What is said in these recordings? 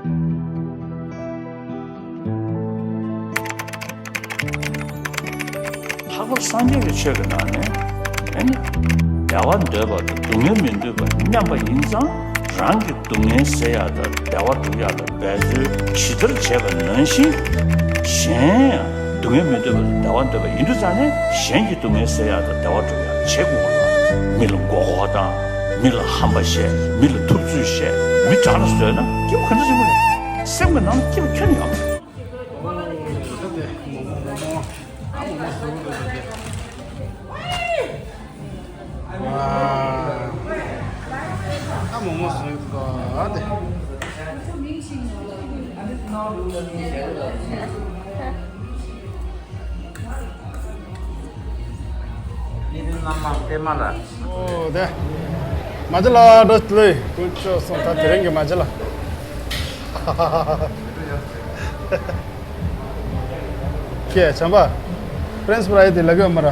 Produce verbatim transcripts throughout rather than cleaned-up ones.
ལྷག་པར་སངས་རྒྱས་ཀྱི་ཆོས་ཀྱི་ནང་ནས་ཨ་ནི་བདེ་བ་འདོད་པ་དང་སྡུག་བསྔལ་མི་འདོད་པ་མཉམ་པ་ཡིན་ཙང་། རང་གི་སྡུག་བསྔལ་སེལ་ཡག་དང་བདེ་བ་སྒྲུབ་ཡག་ལ་འབད་རྩོལ་ཇི་ལྟར་བྱས་པ་ནང་བཞིན། གཞན་ཡང་སྡུག་བསྔལ་མི་འདོད་པ་དང་བདེ་བ་འདོད་པ་ཡིན་དུས་ཙང་ནས། གཞན་གྱི་སྡུག་བསྔལ་སེལ་ཡག་དང་བདེ་བ་སྒྲུབ་ཡག་བྱེད་དགོས་པ་ལ། མི་ལ་མགོ་སྐོར་བཏང་། མི་ལ་ཧམ་པ་བཤད། མི་ལ་ཐུབ་ཚོད་བཤད། མི་དྲག་ལ་བཟོས་ན་སྐྱིད་པོ་ག་འདྲ་ཞིག་མ་རེད། སེམས་ཀྱི་ནང་ལ་སྐྱིད་པ་ཁྱོན་ནས་ཡོད་མ་རེད། ཨ་མོག་མོག་བཟོས་འདུག་ག་དེ། ཨོ་དེ། མ་ཇི་ལ་འགྲོ་ལོས་དཀོན་མཆོག་གསུམ། ད་དེ་རིང་གི་མ་ཇི་ལ། ཁྱེད་བྱམས་པ། པྲེན་སི་པལ་ཨེ་དེ་ལ་གོ་མ་ར།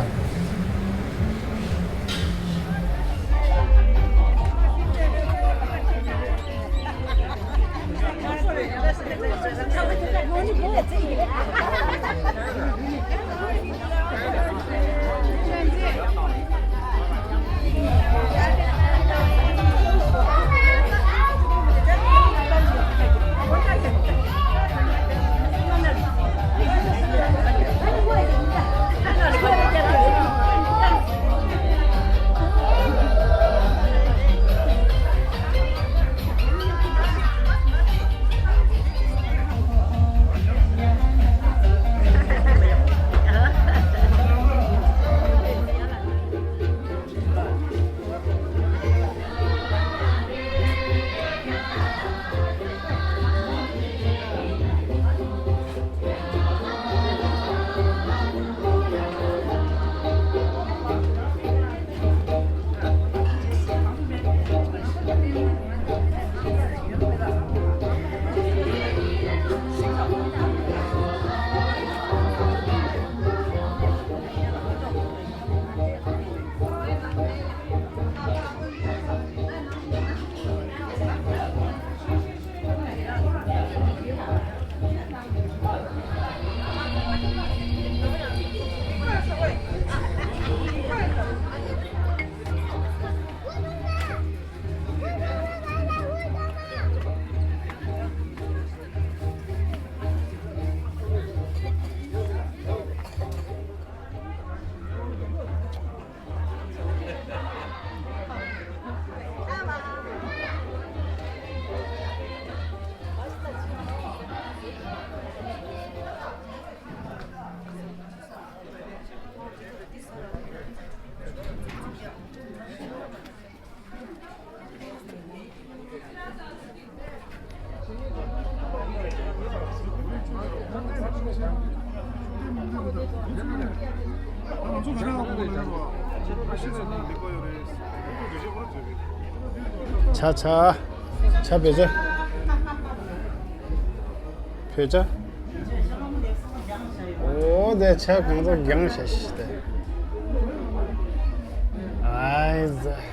ཆ་ཆ། ཆ་བོད་ཆ། བོད་ཆ། ཨོ་དེ་ཆ་གང་ཚོ་རྒྱང་ཤ་ཤི་དེ། ཨའི་ཟ།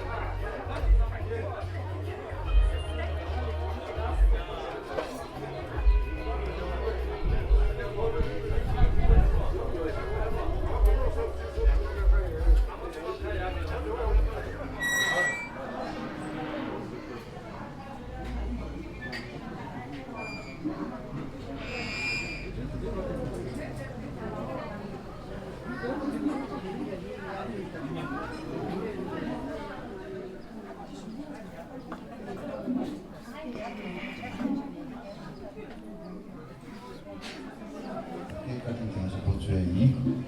བཀའ་དྲིན་ཅན་ཞིག་ཐུགས་ཆེ་ཡིན།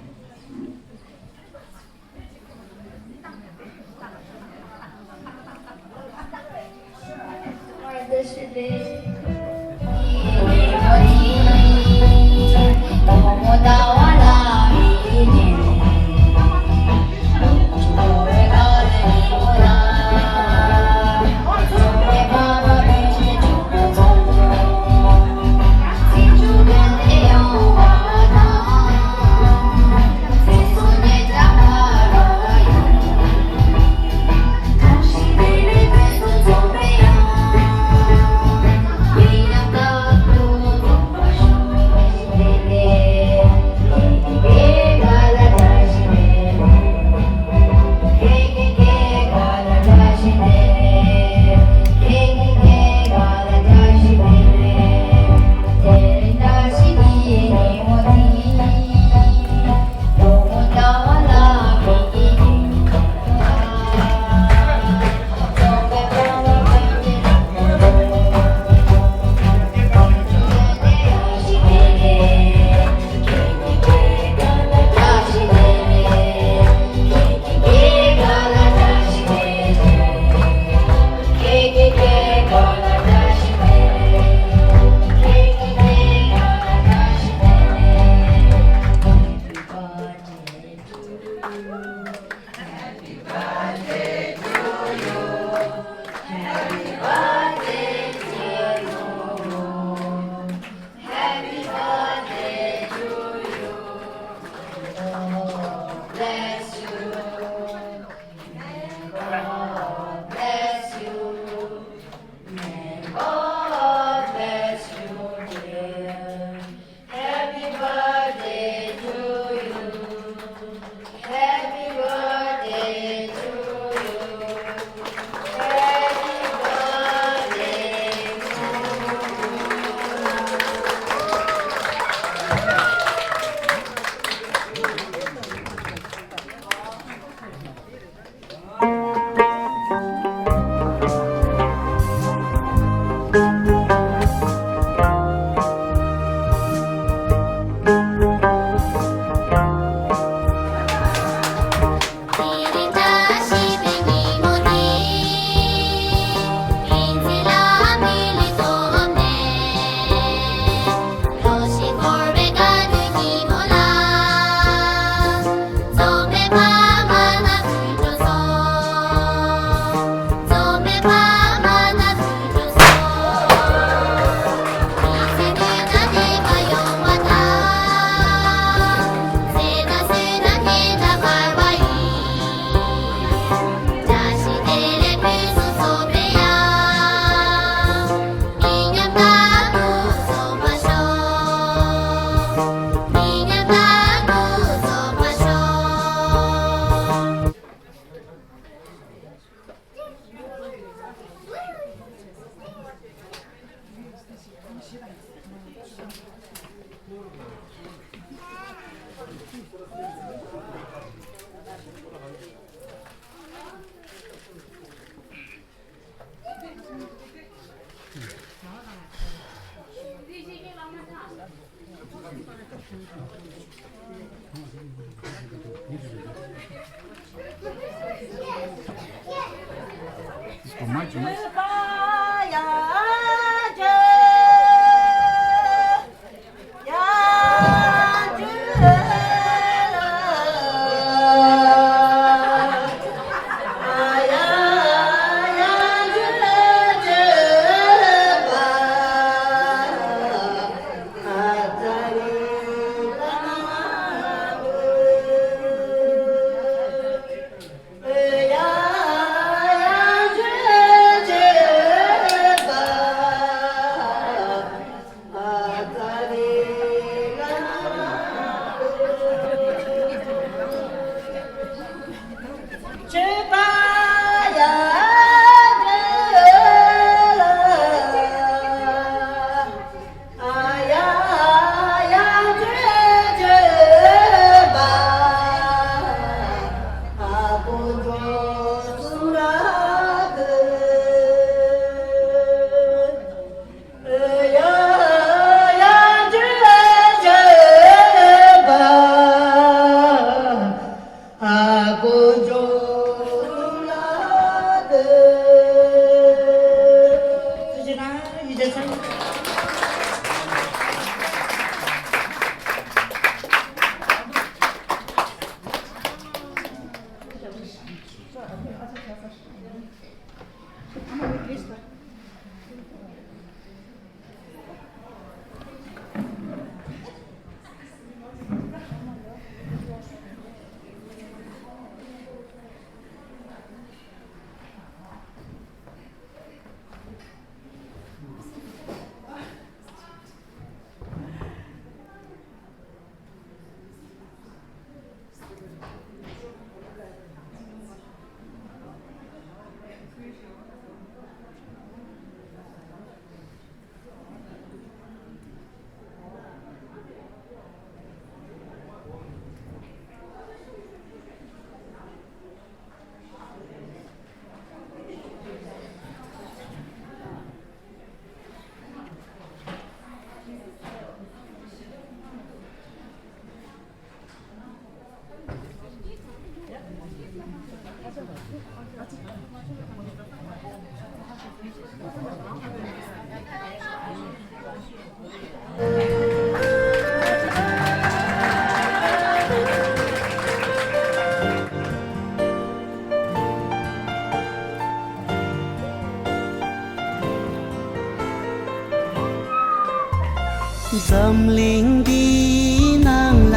འཛམ་གླིང་འདིའི་ནང་ལ་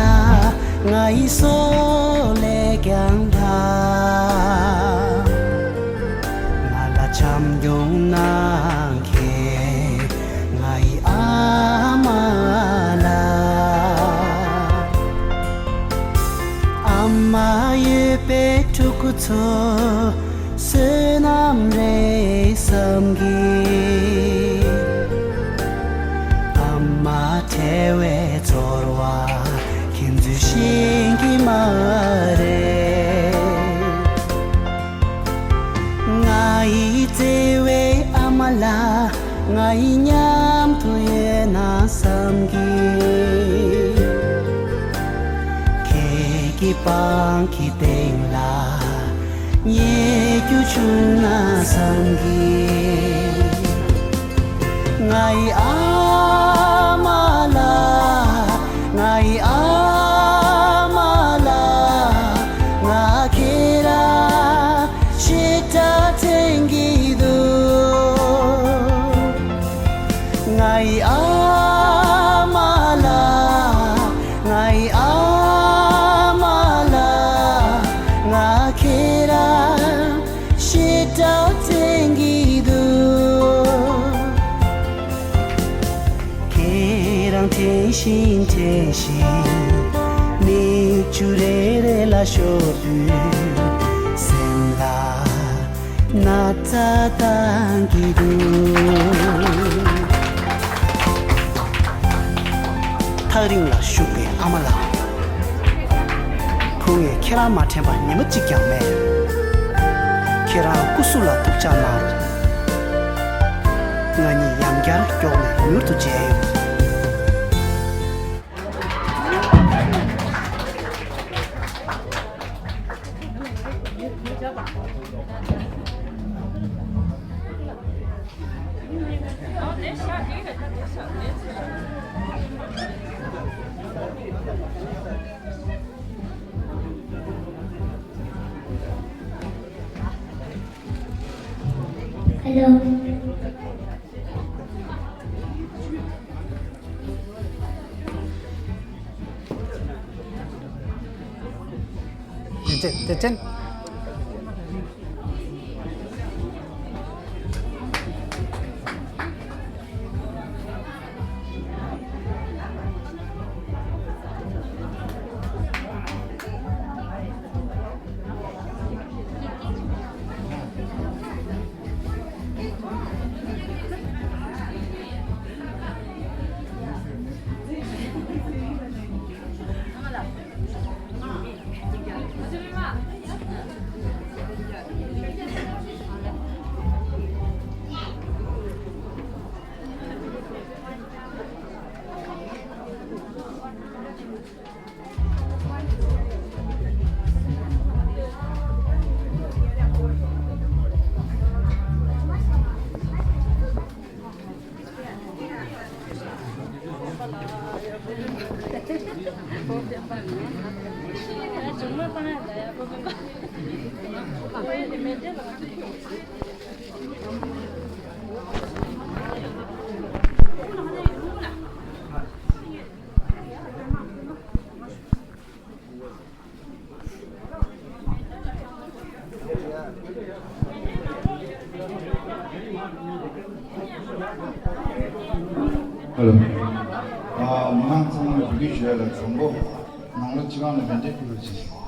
ང་ཡི་སྲོག་ལས་ཀྱང་ལྷག་ང་ལ་བྱམས་སྐྱོང་གནང་མཁན་ང་ཡི་ཨ་མ་ལགས། ཨ་མ་ཡོད་པའི་ཕྲུ་གུ་ཚོ་བསོད་ནམས་རེད་བསམ་གི། ཨ་མ་བྲལ་བའི་ཚོར་བ་ཁྱེད་ཚོས་ཤེས་ཀྱི་མ་རེད། ང་ཡི་བརྩེ་བའི་ཨ་མ་ལགས། ང་ཡི་མཉམ་དུ་ཡོད་ན་བསམ་གི། ཁྱེད་ཀྱི་པང་གི་སྟེང་ལ་ཉལ་རྒྱུ་བྱུང་ན་བསམ་གི། ང་ཡི་ཨ་མ་ལགས། ང་ཡི་ཨ་མ་ལགས། ང་ཁྱེད་རང་ཞེ་དྲག་དྲན་གྱི་འདུག་ང་ཡི་ཨ་མ་ལགས། ང་ཡི་ཨ་མ་ལགས། ང་ཁྱེད་རང་ཞེ་དྲག་དྲན་གྱི་འདུག་ཁྱེད་རང་དྲན་བཞིན་དྲན་བཞིན་མིག་ཆུ་རེ་རེ་ལ་ཤོར་དུས་སེམས་ལ་ན་ཚ་བཏང་གི་འདུག་ཐག་རིང་ལ་བཞུགས་པའི་ཨ་མ་ལགས། ཁོང་ངས་ཁྱེད་རང་མ་དྲན་པ་ཉི་མ་གཅིག་ཀྱང་མེད། ཁྱེད་རང་སྐུ་གཟུགས་ལ་ཐུགས་ཅག་གནང་། ང་གཉིས་ཡང་བསྐྱར་མགྱོགས་ནས་མྱུར་དུ་མཇལ་ཡོང་། Hello. དེ་ཅན། དེ་ཅན། ཧེ་ལོ། ཨ། མི་མང་ཚང་མར་འབོད་སྐུལ་ཞུ་ཡ་ལ། དང་པོ་ནང་ལོགས་སྤྱི་ཁང་ལ་མཎྜལ་ཕུལ་རོགས་གྱིས།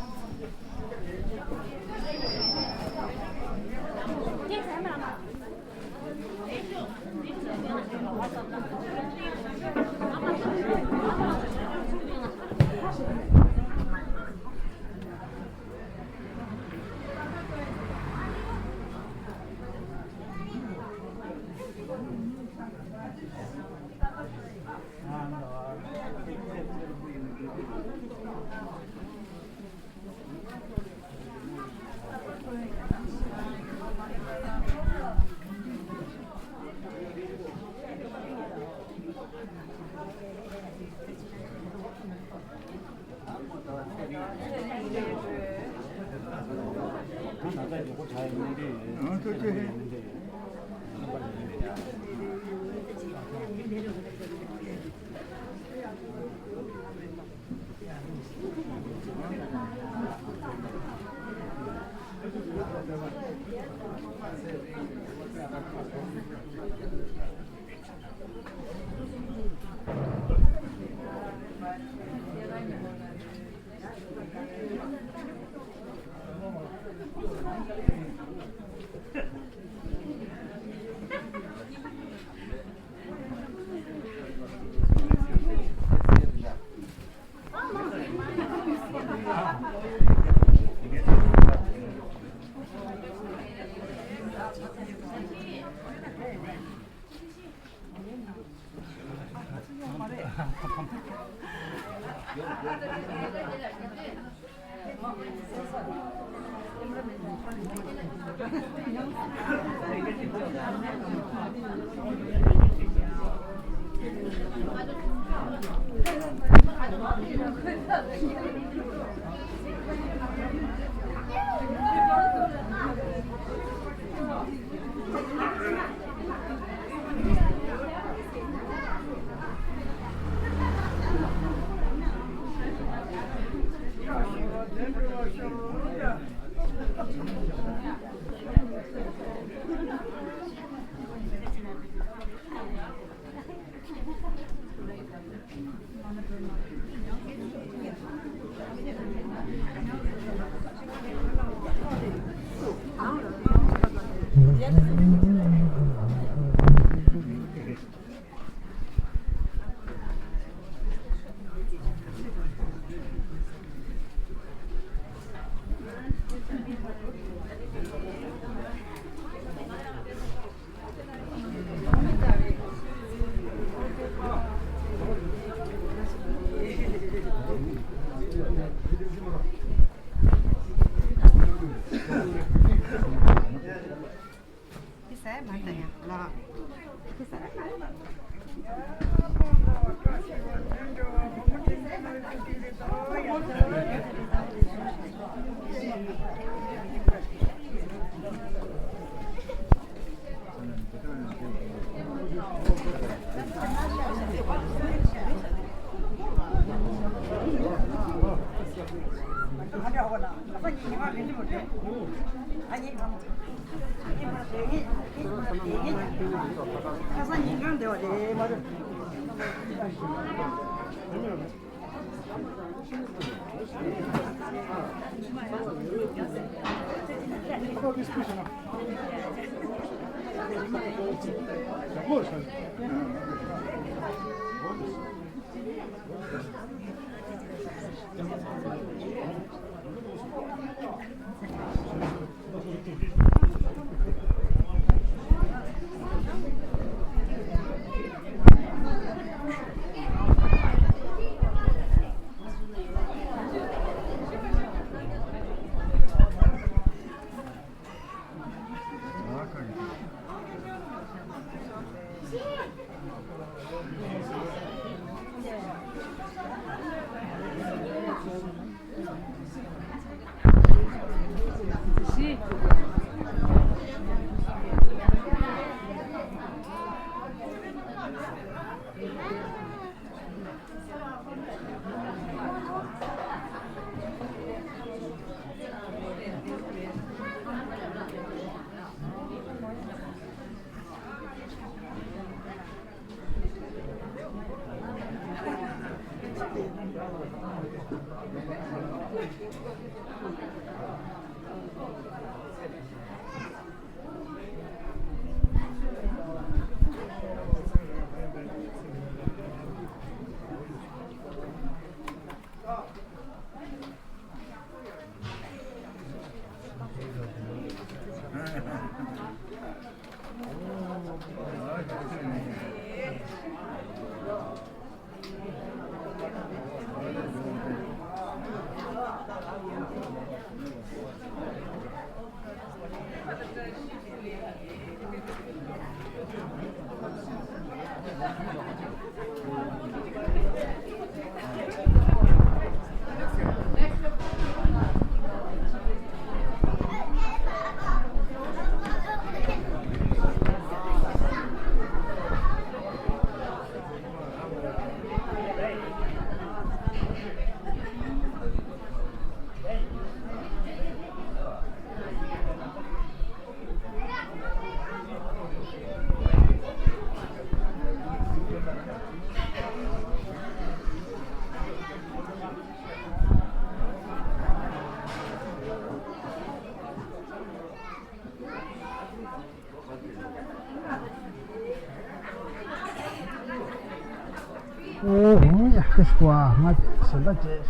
ཨོ་ཧོ་ཡ་ཁ་ཤི་བ་ང་ཞེ་འདྲ་བྱས།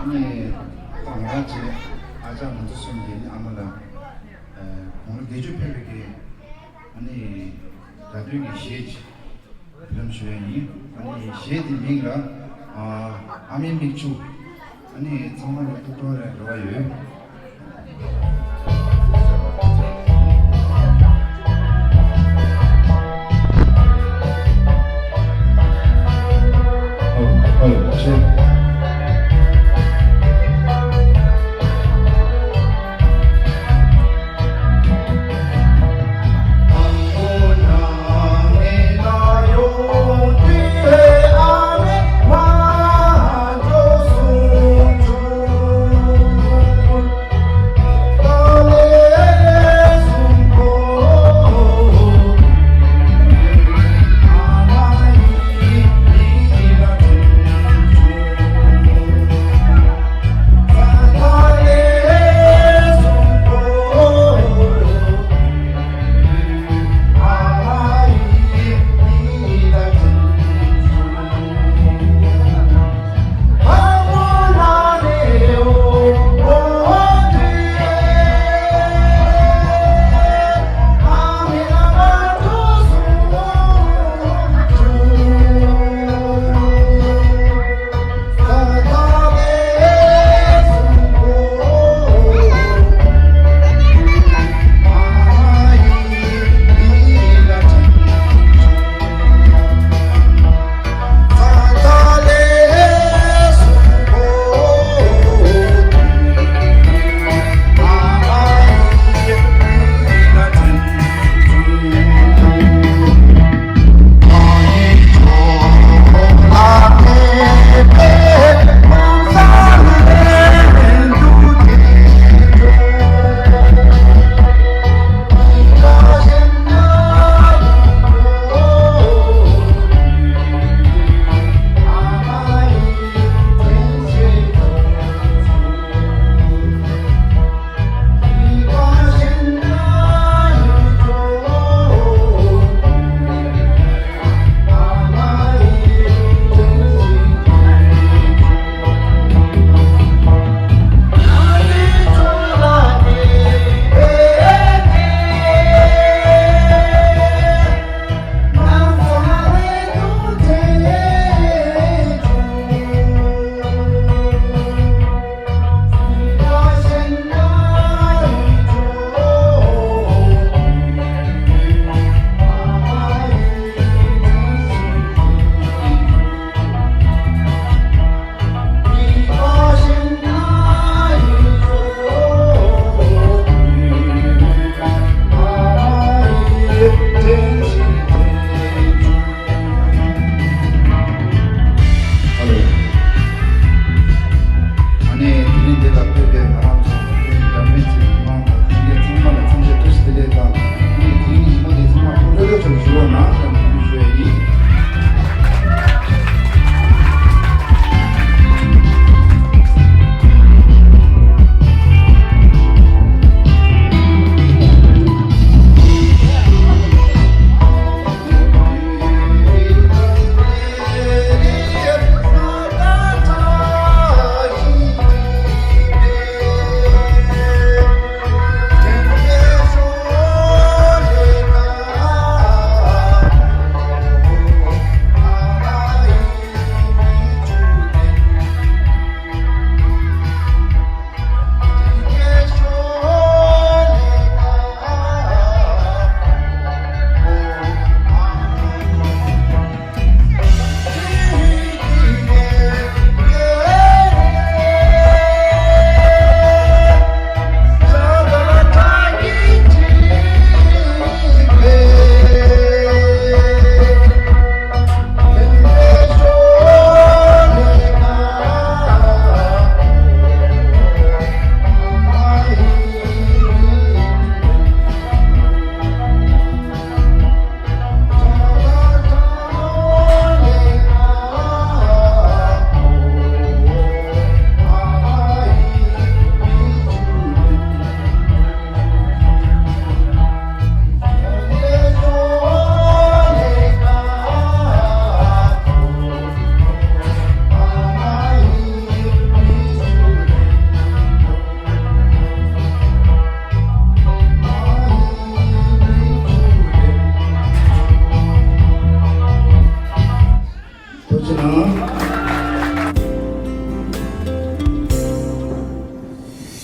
ཨ་ནི་ང་རང་ཚོའི་ཨ་ཅག་ང་ཚོ་གསུམ་གྱི་ཨ་མ་ལ་དགུང་ལོ་བརྒྱད་ཅུ་ཕེབས་པའི་གི་ཨ་ནི་དགའ་སྟོན་གྱི་གཞས་ཅིག་རིམ་ཞུ་ཡ་ཡིན། ཨ་ནི་གཞས་དེ་མིང་ལ་ཨ་མའི་མིག་ཆུ། ཨ་ནི་ཚང་མ་ལ་ཐུགས་སྤྲོ་རེ་རོགས་ཡོད།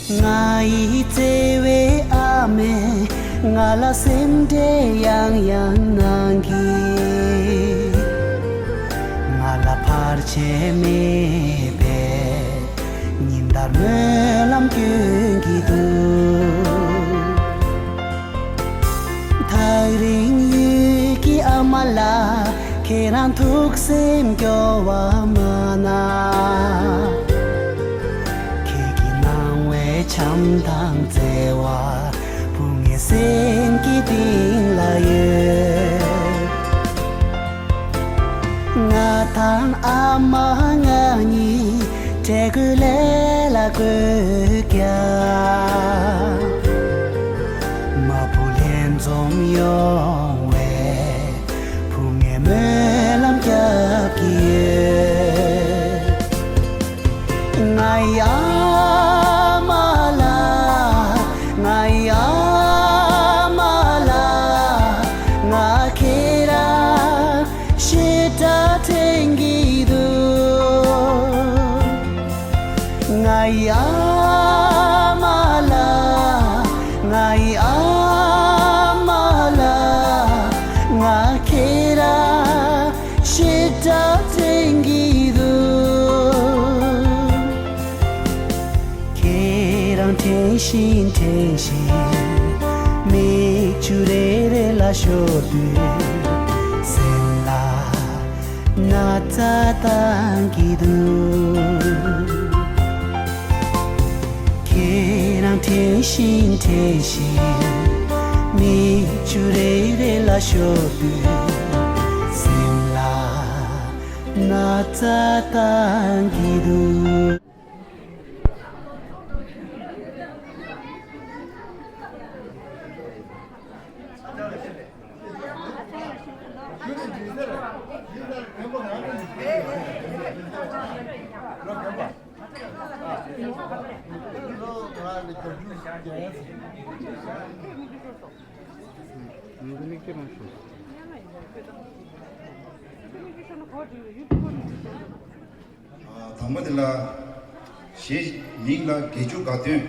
ང་ཡི་བརྩེ་བའི་ཨ་མས་ང་ལ་སེམས་ཁྲལ་ཡང་ཡང་གནང་གིས། ང་ལ་བར་ཆད་མེད་པའི་ཉིན་ལྟར་སྨོན་ལམ་སྐྱོན་གྱི་འདུག་ཐག་རིང་ཡུལ་གྱི་ཨ་མ་ལགས། ཁྱེད་རང་ཐུགས་སེམས་སྐྱོ་བ་མ་གནང་། ཁྱེད་ཀྱིས་གནང་བའི་བྱམས་དང་བརྩེ་བ་བུ་ངའི་སེམས་ཀྱི་གཏིང་ལ་ཡོད། ང་དང་ཨ་མ་ང་གཉིས་བཀྲ་ཤིས་བདེ་ལེགས་ལ་བཀོད་ཀྱང་། མ་བུ་ལྷན་འཛོམས་ཡོང་བའི་བུ་ངས་སྨོན་ལམ་རྒྱབ་ཀྱི་ཡོད། ང་ཡི་ཨ་མ་ལགས། ང་ཡི་ཨ་མ་ལགས། ང་ཁྱེད་རང་ཞེ་དྲག་དྲན་གྱི་འདུག་ང་ཡི་ཨ་མ་ལགས། ང་ཡི་ཨ་མ་ལགས། ང་ཁྱེད་རང་ཞེ་དྲག་དྲན་གྱི་འདུག་ཁྱེད་རང་དྲན་བཞིན་དྲན་བཞིན་མིག་ཆུ་རེ་རེ་ལ་ཤོར་དུས་སེམས་ལ་ན་ཚ་བཏང་གི་འདུག་ཁྱེད་རང་དྲན་བཞིན་དྲན་བཞིན་མིག་ཆུ་རེ་རེ་ལ་ཤོར་དུས་སེམས་ལ་ན་ཚ་བཏང་གི་འདུག་དང་པོ་དེ་ལ་གཞས་མིང་ལ་དགེ་བཅུ་དགའ་སྟོན།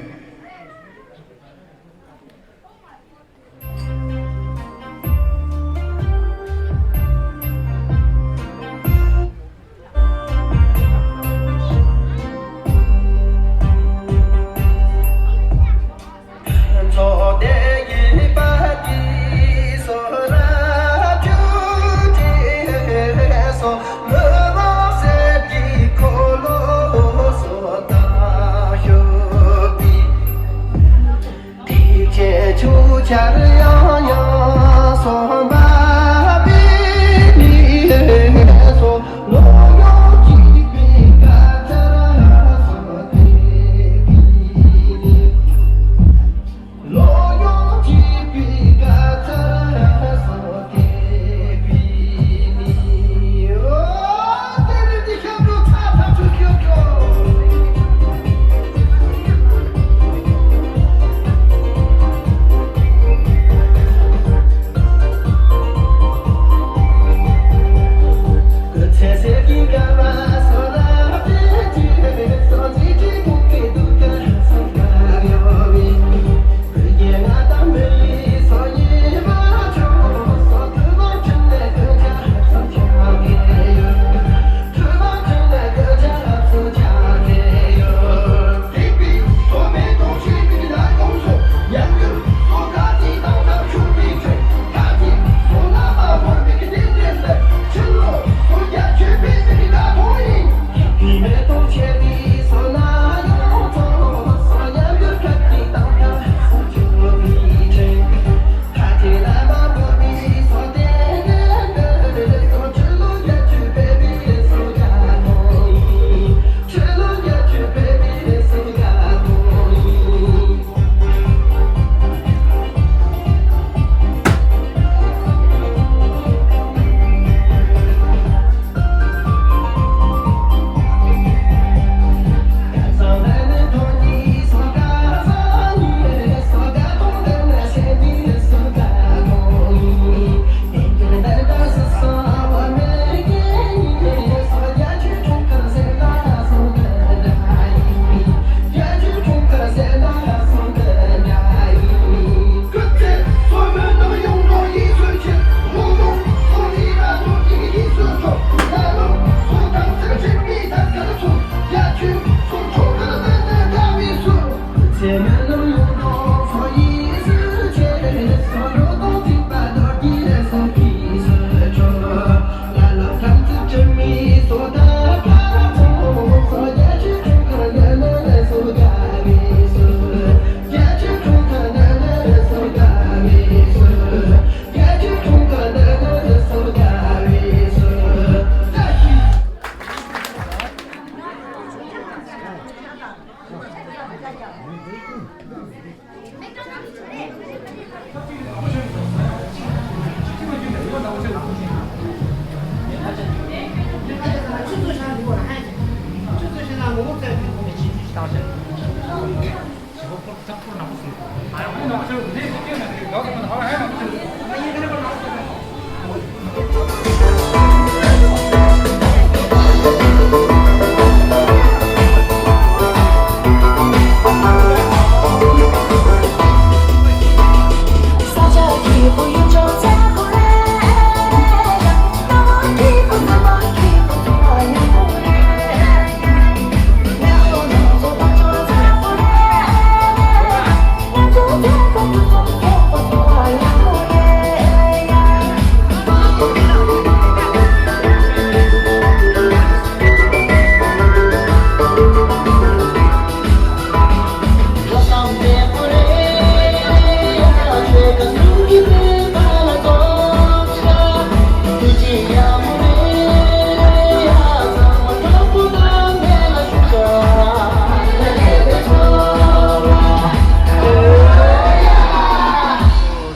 ད་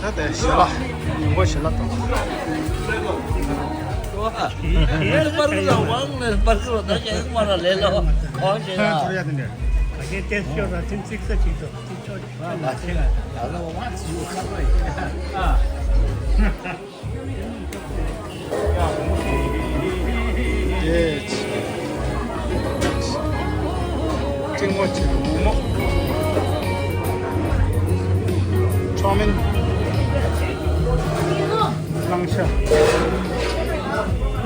ལྟའི་ཞལ་ལག་ཉིན་གུང་ཞལ་ལག་དང་། པར་ལ་དབང་ནས་པར་ལ་ད་ཞལ་པར་ལ་ལས་ལ་གོ་ཞེས་ལ། ཅིང་མོ་ཅིག་མོ་མོ། ཆོ་མིན། གླང་ཤ།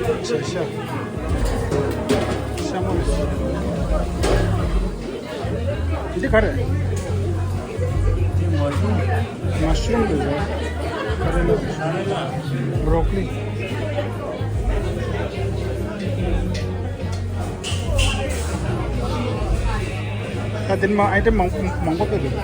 བྱ་ཤ། ཤ་མོ་རེད། འདི་ག་རེད། འདི་མ་ཤུ་རུམ། མ་ཤུ་རུམ་རེད་རེད། ག་རེ་ལབ། བྷོ་རོ་ཀོ་ལི། ད་འདིར་མ་ཨའི་ཊེམ་མང་མང་པོ་སྤེལ་འདུག་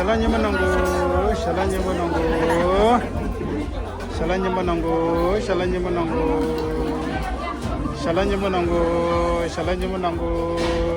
ཞལ་ལག་མཉེས་པོ་གནང་དགོས། ཞལ་ལག་མཉེས་པོ་གནང་དགོས། ཞལ་ལག་མཉེས་པོ་གནང་དགོས། ཞལ་ལག་མཉེས་པོ་གནང་དགོས། ཞལ་ལག་མཉེས་པོ་གནང་དགོས།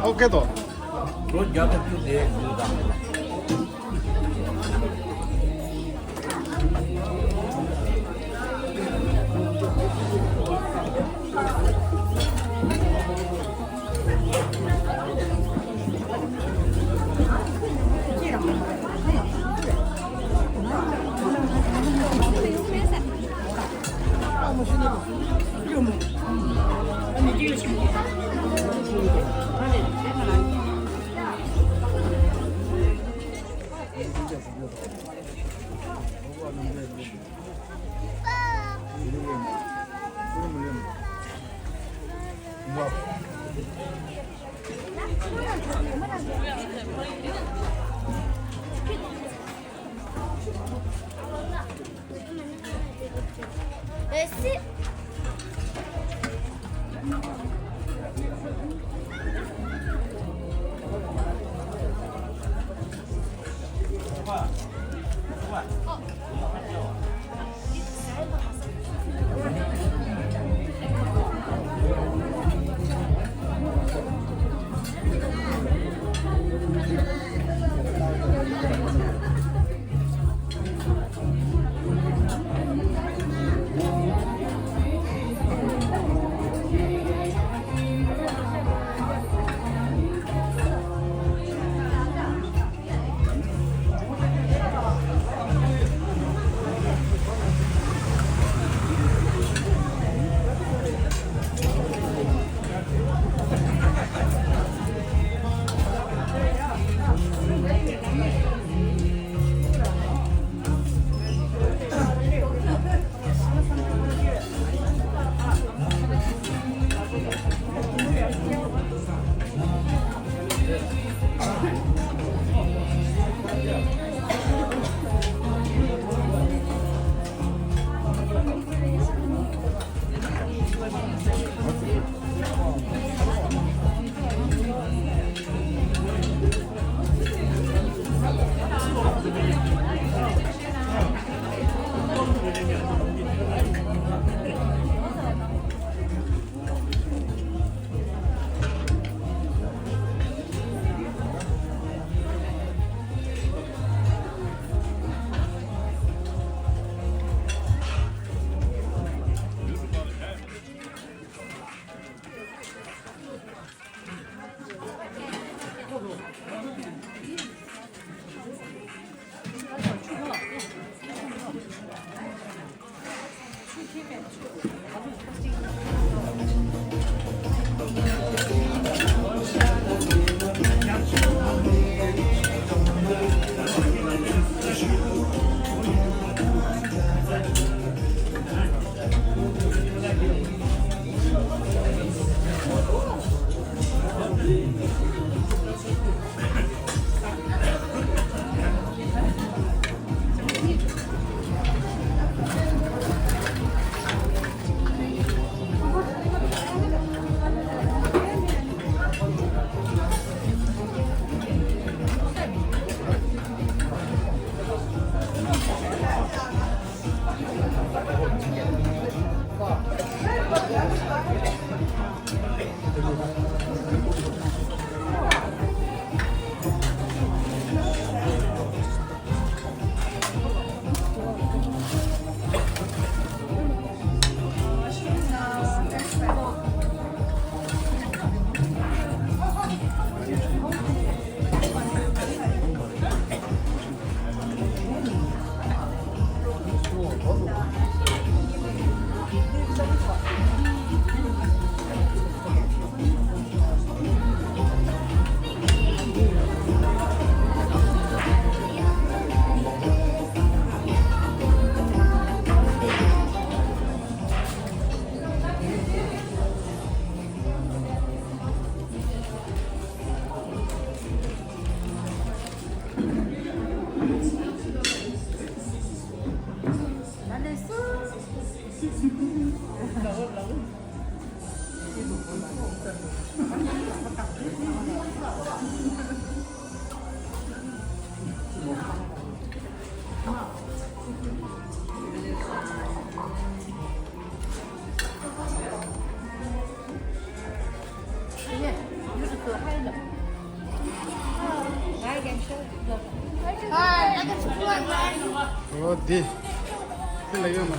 ཨོ་ཀེ་ཏོ། ལོ་བརྒྱ་དང་བཅུ་དེ་ཡོད་དམ། འོ་དེ། དེ་ལ་ཡོད་མ་ལ།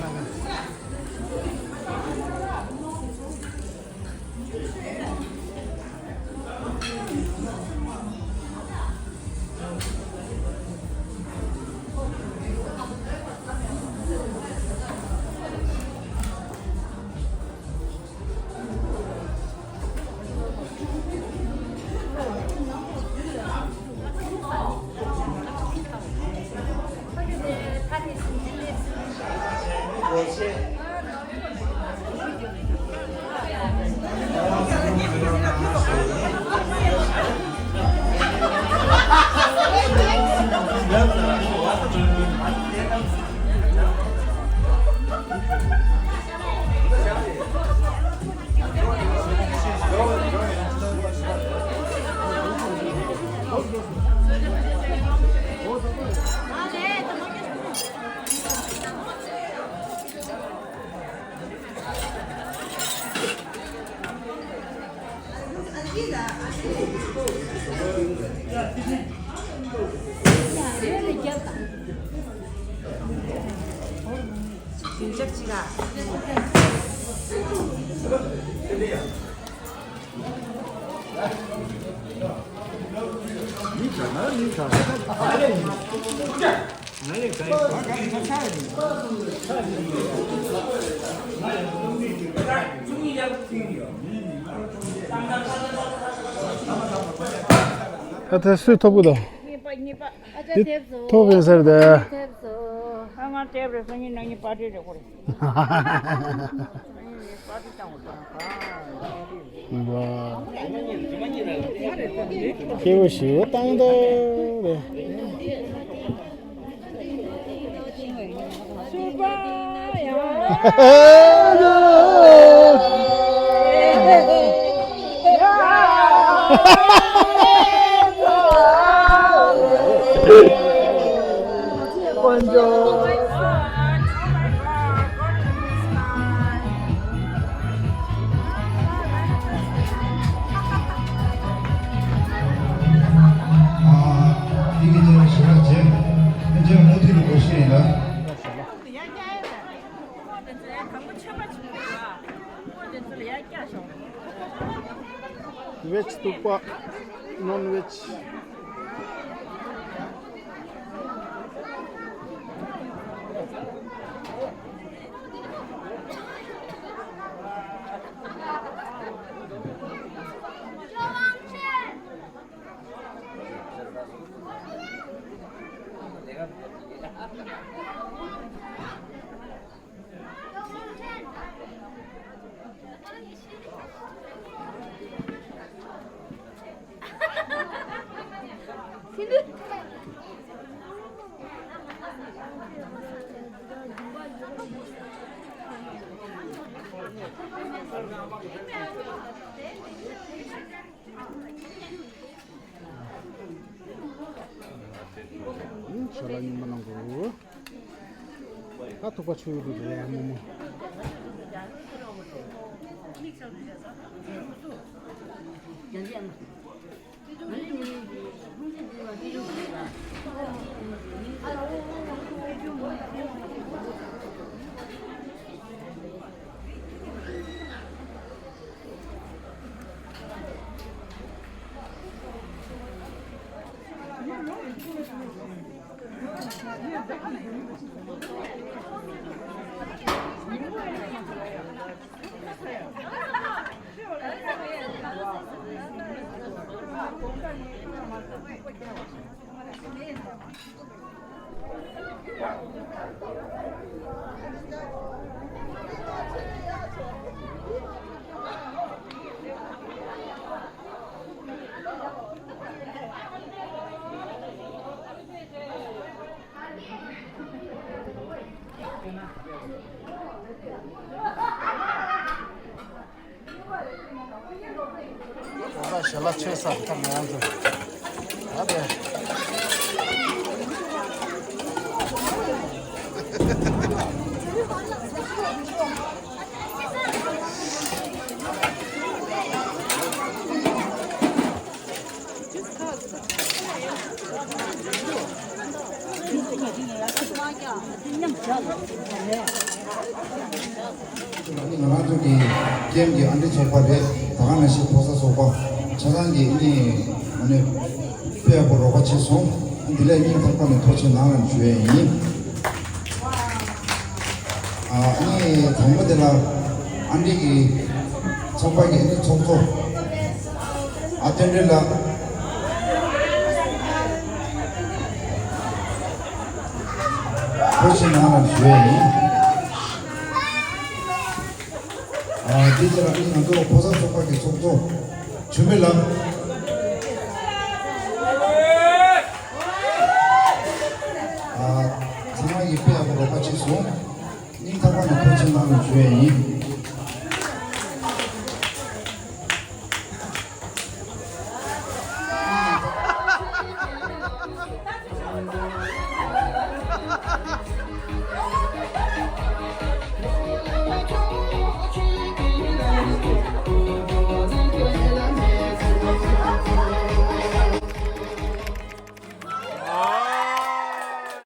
ད་ལྟ་སུས་ཐོབ་གི་འདུག་གཉིས་པ། གཉིས་པ། ཨ་ཅག། འདི་ཐེབས་སོང་། ཐོབ་ཡིན་ཟེར་ཏེ། ཐེབས་སོང་། ཨ། ང་ཐེབས་རེད། སང་ཉིན་གནངས་ཉིན་པར་ཊི་རེད་ཁོ་རེ། སང་ཉིན་པར་ཊི་བཏང་བ་དང་གང་། བ། སྐྱིད་པོ་ཞིག་བཏང་འདུག་རེད། དཀོན་མཆོག་ཨ། འདི་གི་ཅན་ཞེ་དྲག་བྱས། ཨ་ཅག་མུ་མཐུད་ནས་འགྲོ་ཤེས་ཡིན་ལ། ཝེཇ་གཏུག་པ། ནོན་ཝེཇ། ཞོར་ལ་རྙིང་པ་གནང་དགོས། ད་ཐུག་པ་ཆུ་ཡོད་དུ་རེད་ཡ་མོ་མོ། ད་ཞལ་ལག་མཆོད་ས་ཐག་མེད་ཡང་དུ། ཨ་དེ། ང་རང་ཚོ་གི་ཀེམ་གི་ཨ་འདྲེ་ཚོགས་པ་རེད། ད་ག་ནང་བཞིན་ཕོ་གསར་ཚོགས་པ་ཆ་ཚང་གི་ཨ་ནི་ཨ་ནི་དཔེ་ཡག་པོ་རོགས་པ་བྱས་སོང་། འདི་ལས་སྙིང་ཐག་པ་ནས་ཐུགས་རྗེ་གནང་ལ་ཞུ་ཡས་ཡིན། ཨ་ནི་དང་པོ་དེ་ལ་ཨ་འདྲེ་གི་ཚོགས་པ་གི་ཨ་ནི་ཚོགས་གཙོ་ཨ་བསྟན་སྒྲོལ་ལགས། ཁོ་ཕྱི་ནང་ལ་བཞུགས་ཡིན། ཨ་དེ་ཚེ་རང་ཉིད་ང་ཚོ་ཕོ་གསར་ཚོགས་པ་གི་ཚོགས་གཙོ་ཆུ་མེ་ལགས། ཨ་ཚང་མ་ཡིད་དཔེ་ཡག་པོ་རོགས་པ་བྱས་སོང་། སྙིང་ཐག་པ་ནས་ཐུགས་རྗེ་གནང་ཞུ་ཡས་ཡིན།